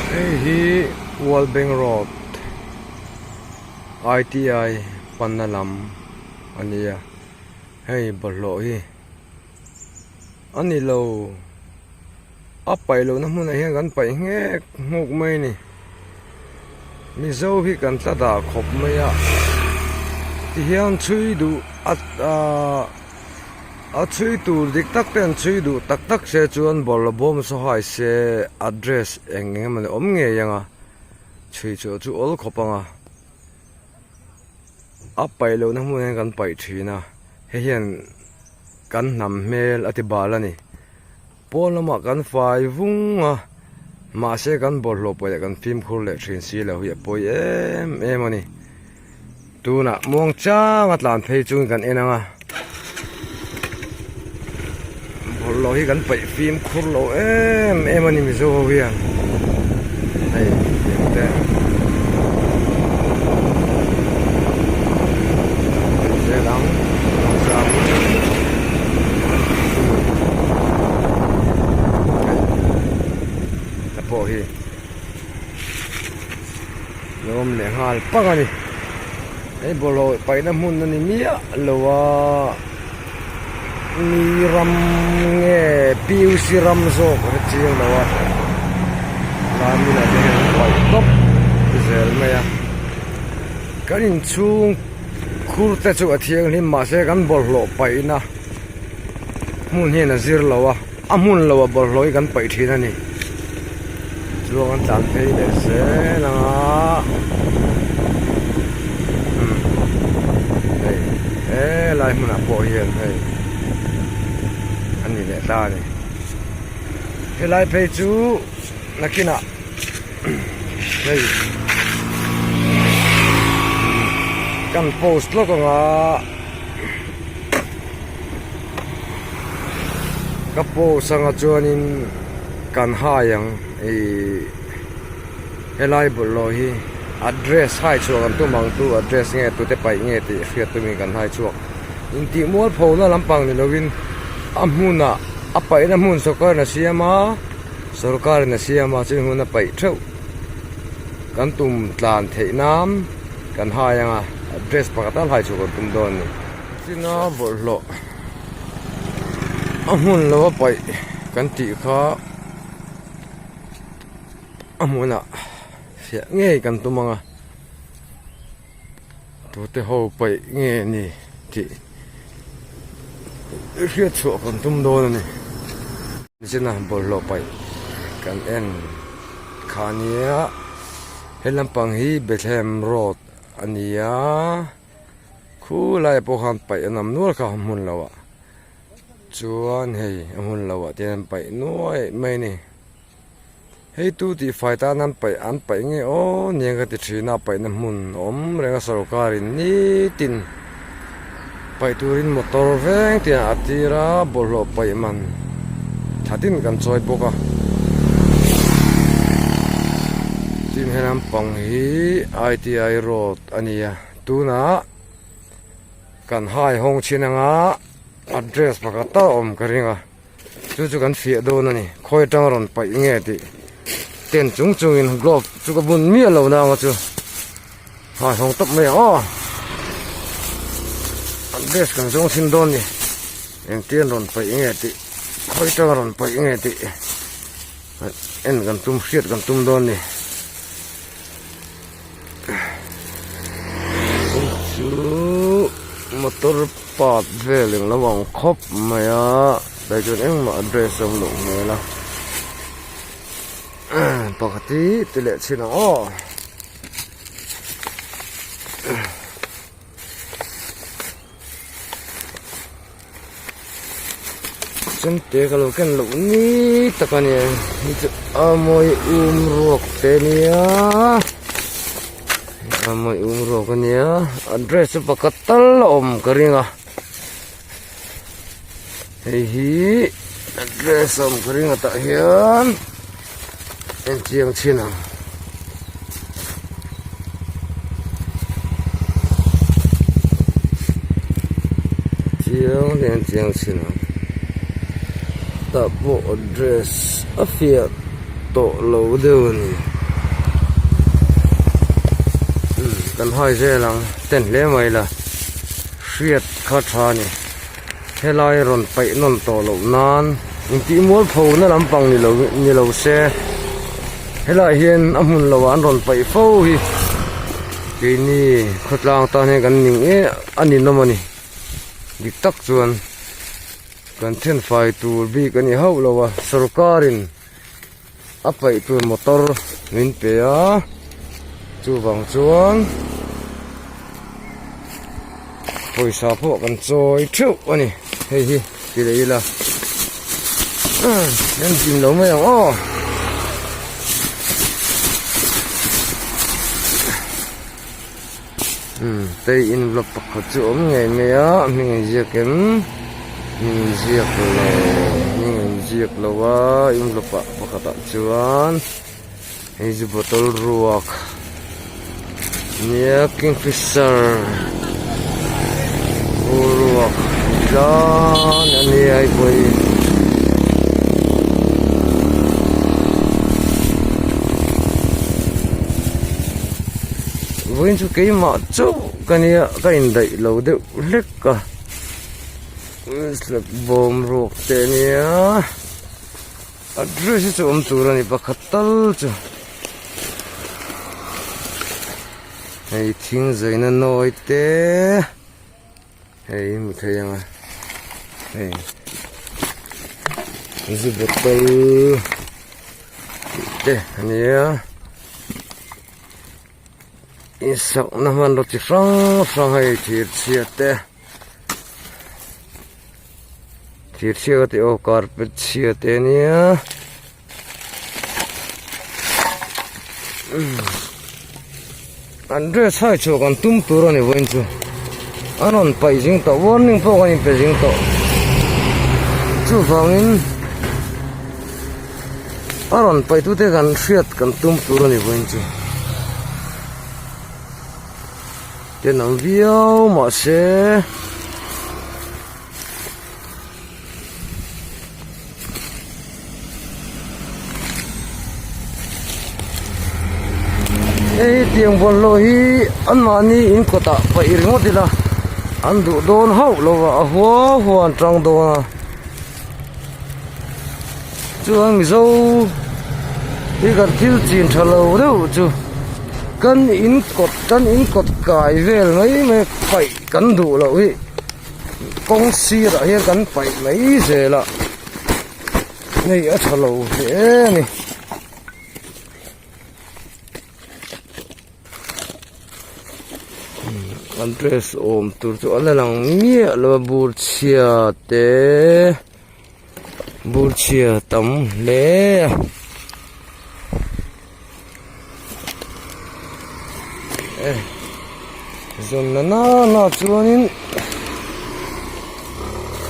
Hei hi World Bank Road I_T_I panna lam a ni a hei bawlhhlawh hi a ni lo a paih lohna hmunah hian kan paih nghek nghuk mai a ni Mizo hi kan tla dah khawp mai a tihian chhui duh a ahh. A chhui tur dik tak te an chhui duh tak tak se chuan bawlhhlawh bawm saw hai se address eng eng emawni awm ngei ang a chhui chhuah chu awl khawp ang a a paih lohna hmun hian kan paih thin a hei hian kan hnam hmel a ti bal a ni pawn lamah kan fai vung a mahse kan bawlhhlawh paih leh kan fimkhur leh thin si lo hi a pawi em em a ni. Tunah muang chang a tlan phei chungin kan en ang a bawlhhlawh hi kan paih fimkhur lo em em a ni Mizo ho hian hei tiang te en zel ang muang changin hei heta pawh hi. Lo awm leh nghal pak a ni hei bawlhhlawh paihna hmun a ni miah lo a mi ram nge P_U_C ram zawk a hre chiang lo a lai hmunah te hian an paih tawp zel mai a kan inchhung khur te chu a thianghlim mahse kan bawlhhlawh paihna hmun hian a zir lo a. A hmun lo ah bawlhhlawh hi kan paih thin a ni chuan an tlan phei leh zel ang a umm hei helai hmunah pawh hian hei a ni leh ta a ni helai phei chu nakinah hei kan post lawk ang a. Ka post anga chuanin kan hai ang ihh helai bawlhhlawh hi address hai chhuak an tum ang tu address nge tute paih nge tih hriat tumin kan hai chhuak intih mualpho na lampang ni lovin a hmunah a paihna hmun sawrkar in a siam a sawrkar in a siam a chumi hmun a paih theuh kan tum tlan theih nan kan hai anga address pakhat tal hai chhuak an tum dawn a ni. China bawlhhlawh a hmun lo a paih kan tih kha a hmunah fiah ngei kan tum ang a tute ho paih nge ni tih hriat chhuah kan tum dawn a ni china bawlhhlawh paih kan en kha nia he lampang hi Bethlehem road a ni a. Khu laiah pawh khan paih an awm nual kha a hmun loh ah chuan hei a hmun loh ah te hian an paih nuai mai a ni hei tu tih fai tan an paih an paih nge aw nia ka ti thin a paihna hmun a awm reng a sorkar in nitin paih turin motor veng te a tir a bawlhhlawh paih man thatin kan chawi bawk a tin he lampang hi I T I road a ni a. Tunah kan hai hawng chhin anga address pakhat tal a awm ka ring a chu chu kan fiah dawn a ni khawi atang a rawn paih nge tih ten chung chungin glove chu ka bun miah lo nang a chu hai hawng tawp mai ang aw address kan zawng chhin dawn a ni engtin rawn paih nge tih khawi atang a rawn paih nge tih en kan tum hriat kan tum dawn a ni. Chu motor part vel eng lo ang khawp mai a tah chuan engmah address a awm loh hmel a pakhat hi ti leh chhin ang aw. Chemte ka lo ken loh ni tak a ni hei chu a mawi um ruak te nia a mawi um ruak a nia address chu pakhat tal a awm ka ring a hei hi address a awm ka ring a tah hian enchiang chhin ang. Chiang hian chiang chhin ang tah pawh address a fiah tawh lo deuh a ni. Kan hai zel ang ten hle mai la hriat kha tha a ni. Helai rawn paih nawn tawh loh nan intih mualpho na lampang ni lo ni lo se helaiah hian a hmun lo ah an rawn paih fo hi keini khawtlang tan hian kan ning em a ninawm a ni dik tak chuan kan thenfai tur bik a ni hauh lo a sorkar in. A paih tur motor min pe a chuvang chuan pawisa pawh kan chawi theuh a ni hei hi ti leh ila kan zin lo mai ang aw. Tei envelope pakhat chu a awm ngei mai a a hming an ziak em hming an ziak lo hming an ziak lo a envelope ah pakhat ah chuan hei chu bottle ruak nia kingfisher bur ruak tlan a nia hei pawh hi. Vawiin chu keimah chauh ka nia ka indaih lo deuh hlek a slap bawm ruak te a nia address hi chu awm tur a ni pakhat tal chu hei thing zaina nawi te. Hei hmu thei ang a hei zu bottle tih te a nia insakna hmanraw chi hrang hrang hei thir chhia te thir chhia ka tih aw carpet chhia te a nia. An dress hai chhuak an tum tur a ni vawiin chu a rawn paih zing tawh warning pawh kan inpe zing tawh chuvangin a rawn paih tute kan hriat kan tum tur a ni vawiin chu tenawm viau mahse. Hei tiang bawlhhlawh hi anmahni in kawtah paih ringawt ila an duh dawn hauh lo va a hua hua an tang dawn a chuan mizo hi kan thil chin tha lo deuh chu kan in kawt kan in kawt kai vel mai mai paih kan duh loh hi. Kawng sirah hian kan paih mai zel a hei a tha lo hle a ni. An dress awm tur chu a la lang miah lo a bur chhia te bur chhia tam hle a. Zawn na na chuanin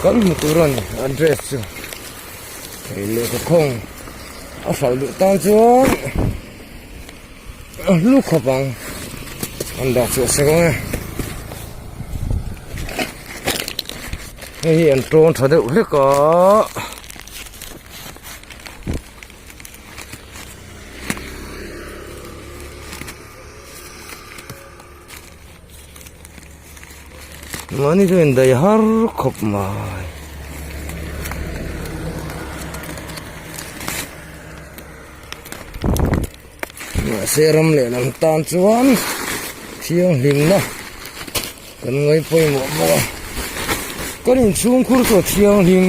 kan hmu tur a ni a dress chu hei lehkha khawng a hralh duh tan chuan a hlu khawp ang an dah chhuah sak ang e hei hi an tawn tha deuh hlek a. Mahni chu indaih har khawp mai. Mahse ram leh lam tan chuan thianghlimna kan ngaih pawimawh bawk a kan inchhungkhur chu a thianghlim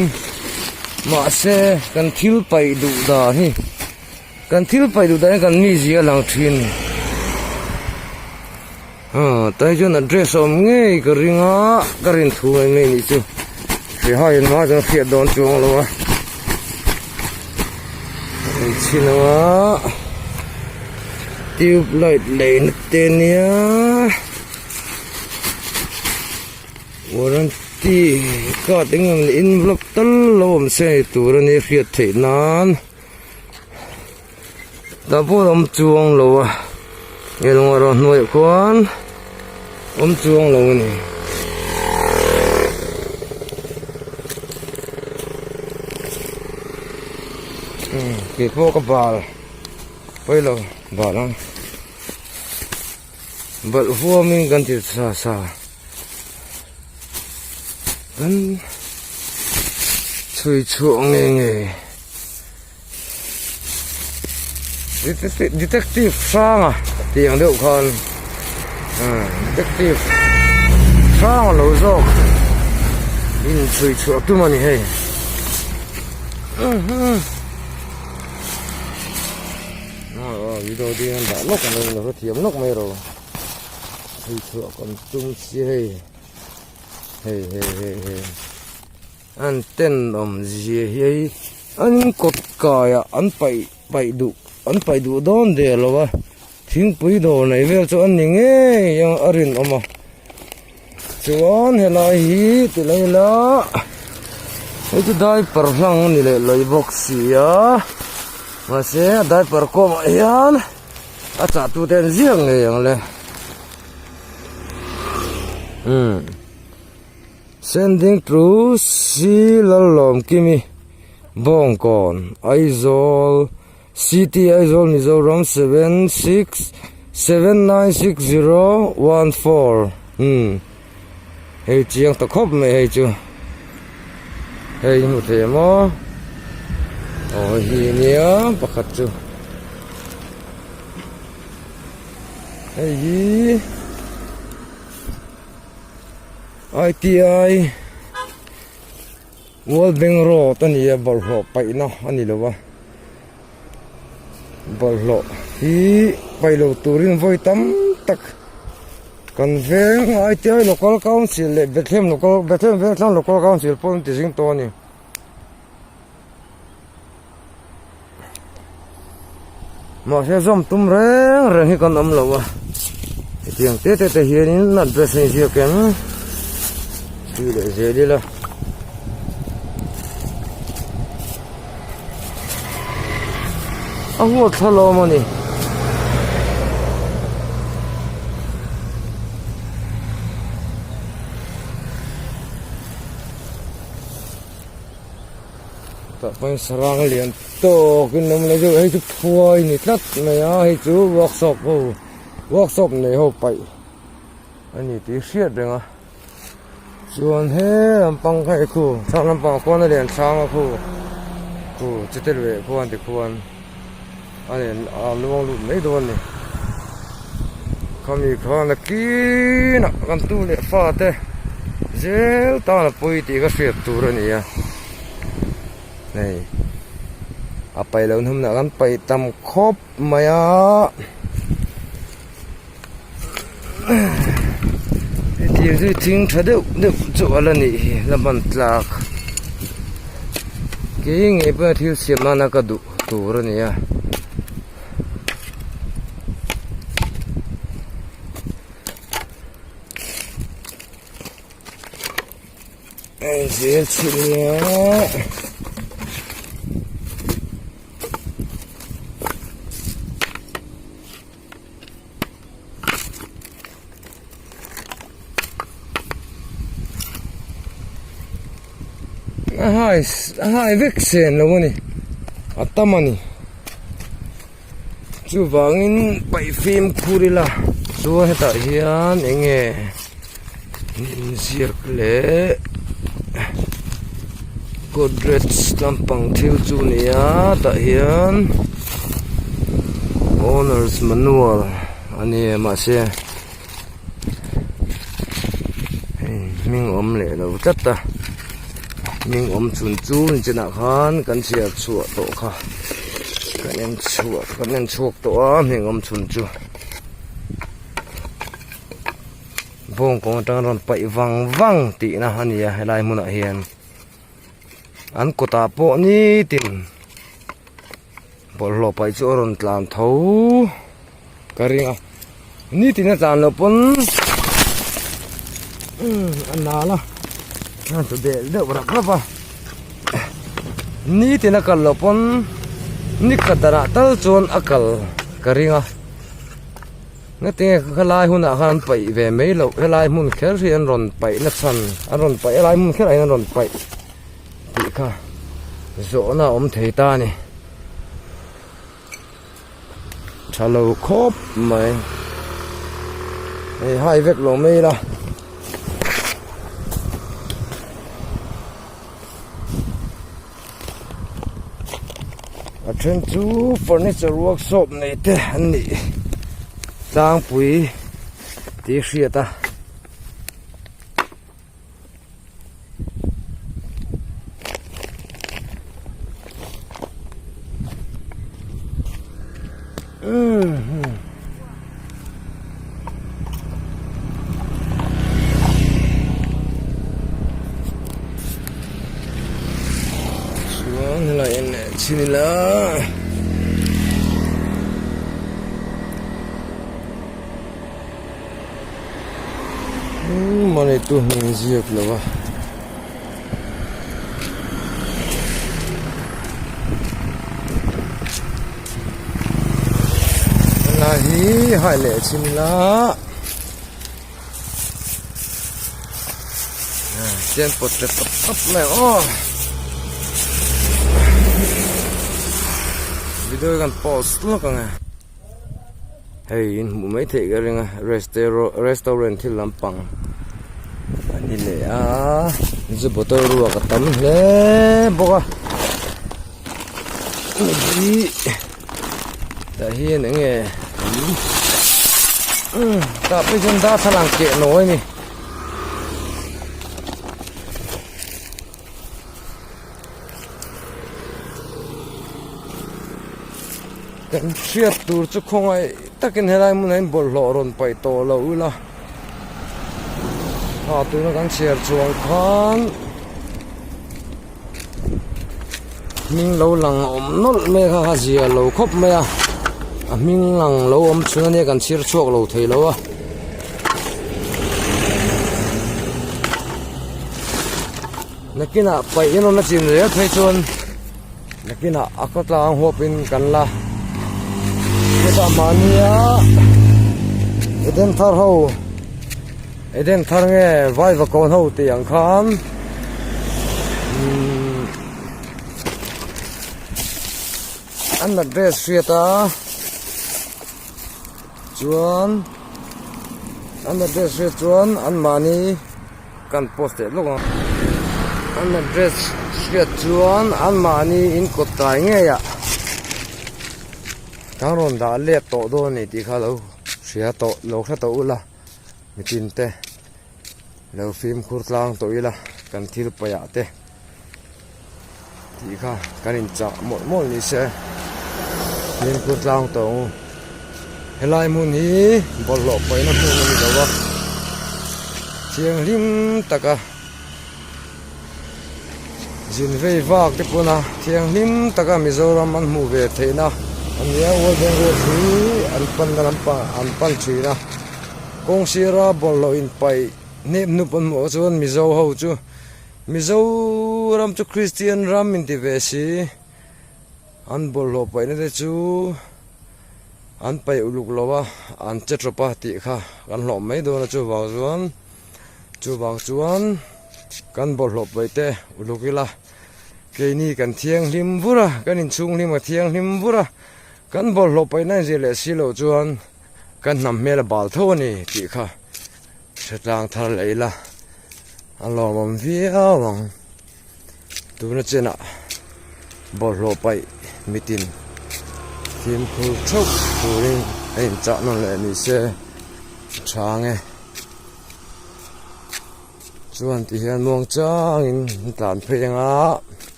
mahse kan thil paih duh dan hi kan thil paih duh dan hi kan mizia a lang thin a tah hi chuan address a awm ngei ka ring a ka rin thu mai mai nih chu hriha in hma chuan hriat dawn chuang lo a chhin anga tube light leina te nia. Warranty card eng emaw ni envelope tal lo awm se ni tur a nia hriat theih nan tah pawh a awm chuang lo a engemaw erawh hnuaiah khuan awm chuang lo a ni. Keipawh ka bal pawilo bal ang. Balh huamin kan ti sa sa kan chhui chhuah nge nge detective hranga tih ang deuh khan detective hranga lo zawk in chhui chhuah tum a ni hei. Aw video ding an dah lawk mai lo thiam lawk mai ro hei chhuah kan tum si hei hei hei hei hei an tenawm zia hi hei an kawt kaiah an paih paih duh an paih duh dawn der lo a thingpui dawr nei vel chu an ni ngei ang a rinawm a. Chuan helai hi ti lai ila hei chu diaper hlang a ni leh lawi bawk si a mahse a diaper kawngah hian a chah tu te an ziak ngei ang le umm sending to si Lallawmkimi Bawngkawn Aizawl. City Aizawl Mizoram 76796014 umm hei chiang ta khawp mai hei chu hei hmu thei em aw aw hei hi nia pakhat chu hei hi I_T_I World Bank Road a ni a bawlhhlawh paihna a ni lo a bawlhhlawh hi paih lo turin vawi tam tak kan veng I_T_I Local Council leh Bethlehem Local Bethlehem Vengthlang Local Council pawh an ti zing tawh a ni. Mahse zawm tum reng reng hi kan awm lo a hetiang te te te hianin address a inziak em tih leh zel ila a huat thla lawm a ni. Tah pawhin sarang lian tawk in awm leh deuh hei chu phuai ni tlat mai a hei chu workshop ho workshop nei ho paih a ni tih hriat reng a chuan he lampang kha hei khu thlang lampang ah khuan a lian hrang a khu khu chite luih khuan tikhuan a lian a luang lut mai dawn a ni khami khan a kinah kan tu leh fa te zel tan a pawi tih ka hriat tur a ni a hei a paih loh hnumna kan paih tam khawp mai a hetiang chu thing tha deuh deuh chu a la nih hi la hman tlak kei ngei pawh hian thil siam nana ka duh tur a ni a. Zel chhilh nia. A hai a hai vek sen lo a ni a tam a ni chuvangin paih fimkhur ila chuan hetah hian eng nge inziak leh Godrej lampang thil chu a ni a tah hian owner's manual a ni a mahse hei hming awm leh lo tlat a hming awm chhun chu nichinah khan kan chhiar chhuah tawh kha kan en chhuah kan en chhuak tawh a hming awm chhun chu. Bawngkawng atang rawn paih vang vang tihna a ni a helai hmunah hian an kawtah pawh nitin bawlhhlawh paih chu a rawn tlan tho ka ring a nitin a tlan loh pawn umm a nal a a tlu del deuh rap rap a nitin a kal loh pawn ni khat danah tal chuan a kal ka ring a. Ngatinge helai hunah khan an paih ve mai loh helai hmun kher hi an rawn paih na chhan an rawn paih helai hmun kherah hian an rawn paih tih kha zawhna a awm thei ta a ni tha lo khawp mai. Hei hai vek lo mai ila. A then chu furniture workshop nei te an nih tlangpui tih hriat a. Chuan helai en leh chin ila umm a neitu hming ziak lo a. Helai hi hai leh chin ila chen pawt tep tap tap mai ang aw video hi kan pause lawk ang e. Hei in hmuh mai theih ka ring a restaurant thil lampang a ni leh a zu bottle ruak a tam hle bawk a hi tah hian eng nge tah phei chuan darthlalang keh nawi a ni. Kan hriat tur chu khawngaih takin helai hmunah hian bawlhhlawh rawn paih tawh loh ila ha tuna kan chhiar chhuang khan hming lo lang a awm nawlh mai kha a zia lo khawp mai a a hming lang lo awm chhun ania kan chhir chhuak lo thei lo a. Nakinah paih in rawn a chin zel phei chuan nakinah a khawtlang huapin kan la chutah mahnia Eden thar ho Eden thar nge Vaivakawn ho tih ang khan umm an address hriat a chuan an address hriat chuan anmahni. Kan post leh lawk ang. An address hriat chuan anmahni in kawt kai ngei ah kan rawn dah let tawh dawn a ni tih kha lo hria tawh lo hre tawh ula mitin te lo fimkhur tlang tawh ila kan thil paih ah te tih kha kan inchah mawlh mawlh ni se fimkhur tlang tawh ang u helai hmun hi bawlhhlawh paihna hmun a ni lo a thianghlim taka zin vei vak te pawn a thianghlim taka Mizoram an hmuh ve theihna a ni a World Bank road hi an panna lampang an pan thin a kawng sira bawlhhlawh inpaih hnep hnup an hmuh chuan Mizo ho chu. Mizoram chu Kristian ram in ti ve si, an bawlhhlawh paihna te chu an paih uluk lo a, an che tawp a tih kha kan hlawh mai dawn a chuvang chuan chuvang chuan kan bawlhhlawh paih te uluk ila keini kan thianghlim vur a, kan inchhunghlim a thianghlim vur a, kan bawlhhlawh paihna in zir leh si loh chuan kan hnam hmel a bal tho a ni tih kha. Hretlang thar leh ila a lawmawm viau ang tuna chenah bawlhhlawh paih mitin fimkhur theuh turin a inchah nawn leh ni se a tha ang e chuan ti hian muang changin an tlan phei ang a.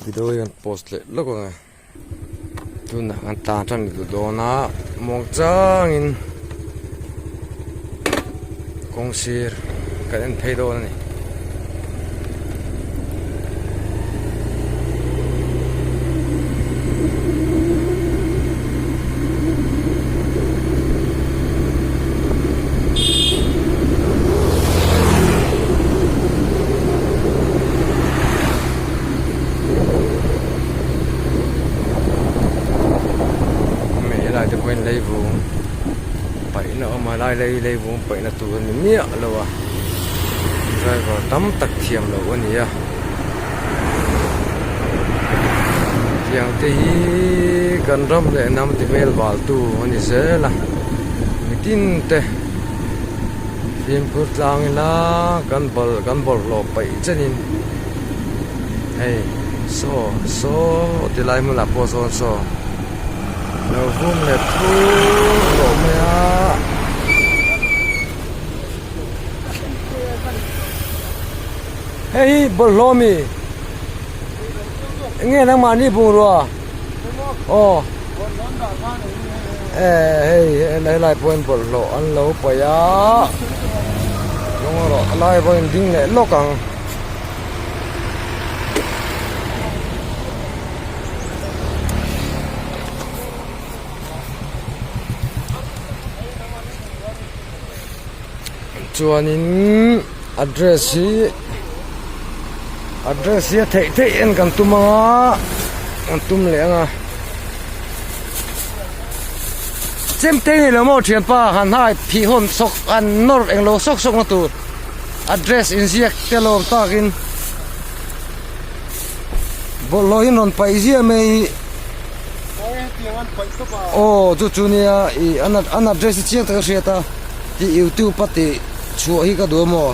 Video hi an post leh lawk ang e. Tunah kan tan tan duh dawn a muang changin kawng sir kan en phei dawn a ni. Helai te pawhin leivung paihna a awm a helai lei leivung paihna tur a ni miah lo a driver tam tak thiam loh a ni a tiang te hi. kan ram leh hnam ti hmel bal tu a ni zel a mitin te fimkhur tlang ila kan bal kan bawlhhlawh paih chenin hei saw saw ti lai hmunah pawh sawn saw lo vum leh thur tawh mai a. Hei hi bawlhhlawh ami enge nangmahni bungrua aw eh hei helai pawhin bawlhhlawh an lo paih a rawng erawh a lai pawhin ding leh lawk ang. Chuanin address hi address hi a theih theih en kan tum anga kan tum leh anga chemte ni lo maw thianpa han hai phih hawn sawk an nawr englo sawk sawk na tur address inziak te lawm takin bawlhhlawh hi an rawn paih ziah mai hi. Aw chu chu nia ih an address hi chiang taka hriat a tih youtube a tih chhuah hi ka duh amaw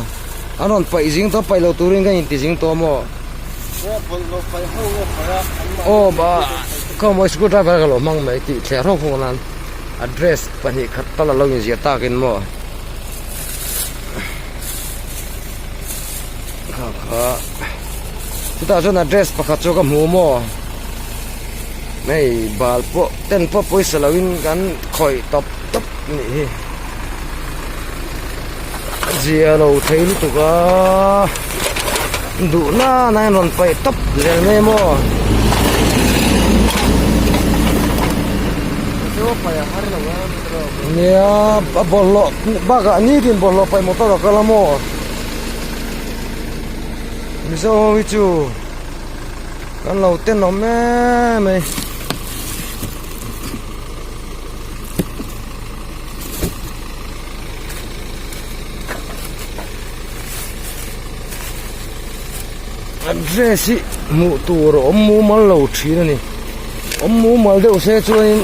an rawn paih zing tawh paih loh turin ka inti zing tawh amaw aw khawmawi screw driver ka lo hmang mai tih thler hrawk hrawk nan address pahnih khat tal alo inziah takin maw kha kha chutah chuan address pakhat chu ka hmu maw. Hei bal pawh ten pawh pawisa lo in kan khawih tawp tawp nih hi a zia lo thei lutuk a duh nana in rawn paih tawp zel mai maw. Nia a bawlhhlawh bakah nitin bawlhhlawh paih motor a kal a maw Mizo ho hi chu. Kan lo tenawm em mai. Address hi hmuh tur a awm mumal lo thin a ni. Awm mumal deuh se chuanin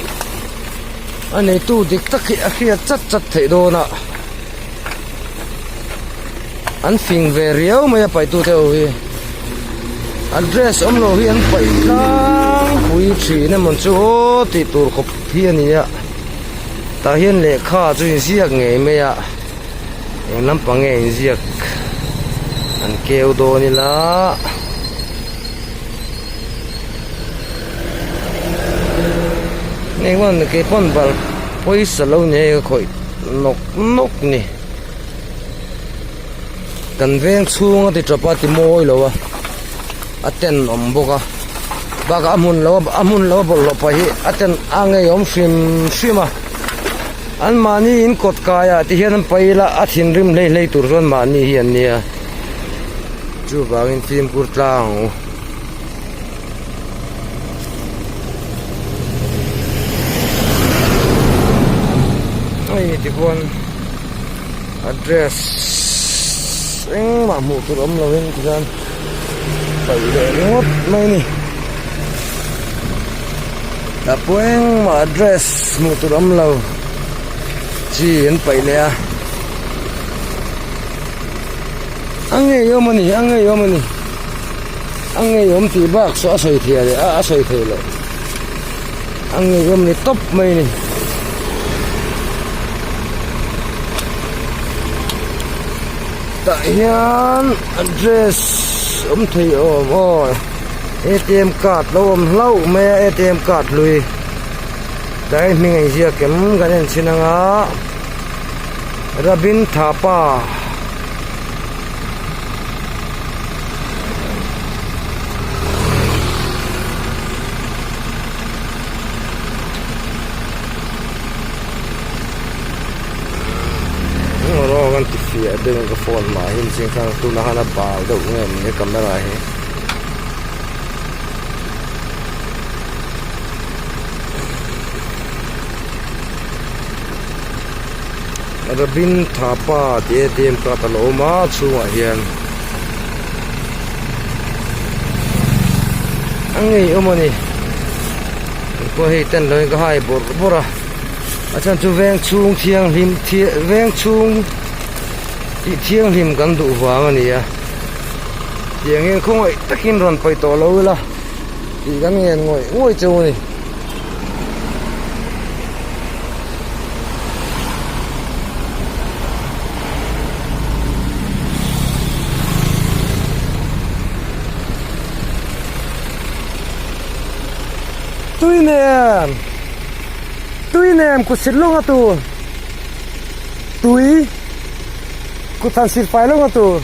a neitu dik tak hi a hriat chat chat theih dawn a. An fing ve riau mai a paihtute ho hi. Address awm lo hi an paih tlangpui thin emaw chu aw tih tur khawp hi a ni a. Tah hian lehkha chu inziak ngei mai a, eng lampang nge inziak an keu dawn ila. Engemaw keipawn bal pawisa lo ni hei ka khawih nawk nawk ni. Kan veng chhung a ti tawp a ti mawi lo a a tenawm bawk a bakah a hmun lo a hmun lo a bawlhhlawh pah hi a ten a ngeiawm hrim hrim a an mahni in kawt kaiah ti hian an paih ila a thinrim hlei hlei tur chuan mahni hi an nia chuvangin fimkhur tlang ang u. Hei tichuan address engmah hmuh tur awm lovin tichuan paih leh ringawt mai a ni tah pawh engmah address hmuh tur awm lo chi an paih leh a a ngeiawm a ni a ngeiawm a ni. A ngeiawm tih bak saw a sawi thei leh a a sawi thei loh a ngeiawm ni tawp mai a ni. Tah hian address awm thei awm aw atm card lo awm hlauh mai a atm card hlui tah hian hming a inziak em kan en chhin ang a Rabin Thapa. Rawng an ti fiah deuh in ka phone mah hi chiang khan tunah khan a bal deuh nge ni he camera hi. Rabin Thapa tih atm card a lo awm a chhungah hian a ngei awm a ni. Engpawh hei ten loin ka hai bawrh bawrh a a chhan chu veng chhung thianghlim veng chhung tih thianghlim kan duh vang a ni a tiang hian khawngaih takin rawn paih tawh lo ila tih kan ngen ngawih ngawih cheu a ni. Tui nem tui nem kut sit lawng a tur tui kut han sit fai lawng a tur.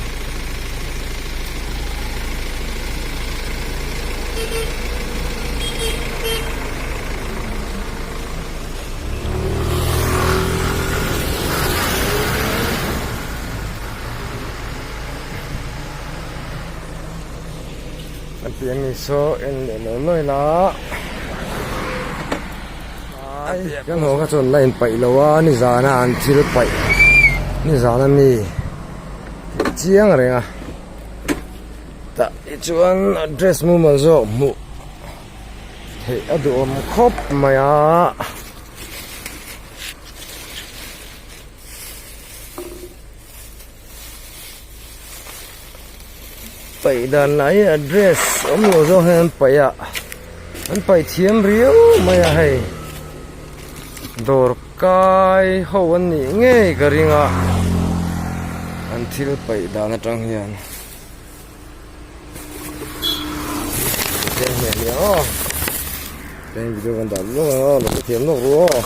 A pian ni saw en leh lo lawi la kan haw kha chuan la inpaih lo a nizana an thil paih nizana mi tih chiang reng a tah hi chuan address mumal zawk hmuh theih a duhawm khawp mai a. Paih dan lah hi address awm lo zawk hian an paih a an paih thiam riau mai a hei dawr kai ho an nih ngei ka ring a an thil paih dan atang hian aw video kan dah lawk ang aw lo hrethiam lawk ru aw.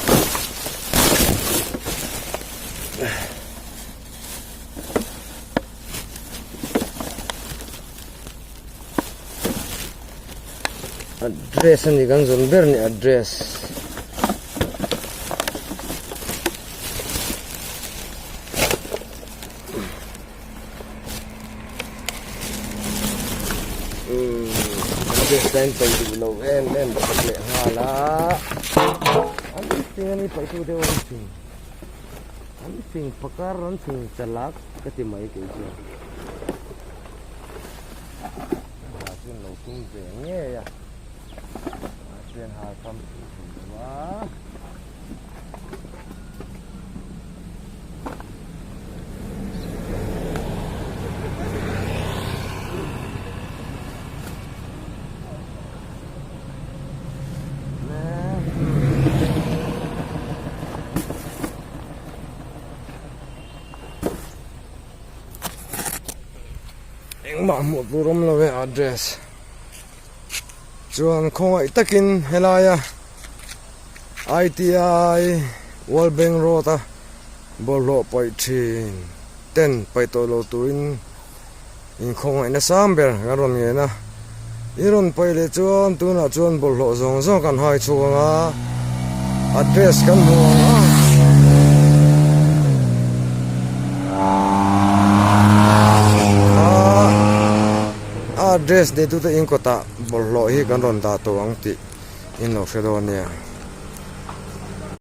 Address a ni kan zawn ber ni address. Address line paih duh lo em em pakhat leh nghal a an fing a ni paih tu deuh an fing. An fing pakar an fing chalak ka ti mai kei chuan ha chuan lo tum ve ngei a mahse an har fam thei thei lo a. Engmah hmuh tur awm lo e address chuan khawngaih takin helaia I_T_I World Bank Road a bawlhhlawh paih thin ten paih tawh lo turin. Inkhawngaih nasa ber kan rawn ngen a, i rawn paih leh chuan tunah chuan bawlhhlawh zawng zawng kan hai chhuak ang a, address kan hmu ang a. A address neitute in kawtah bawlhhlawh hi kan rawn dah tawh ang tih in lo hre dawn nia.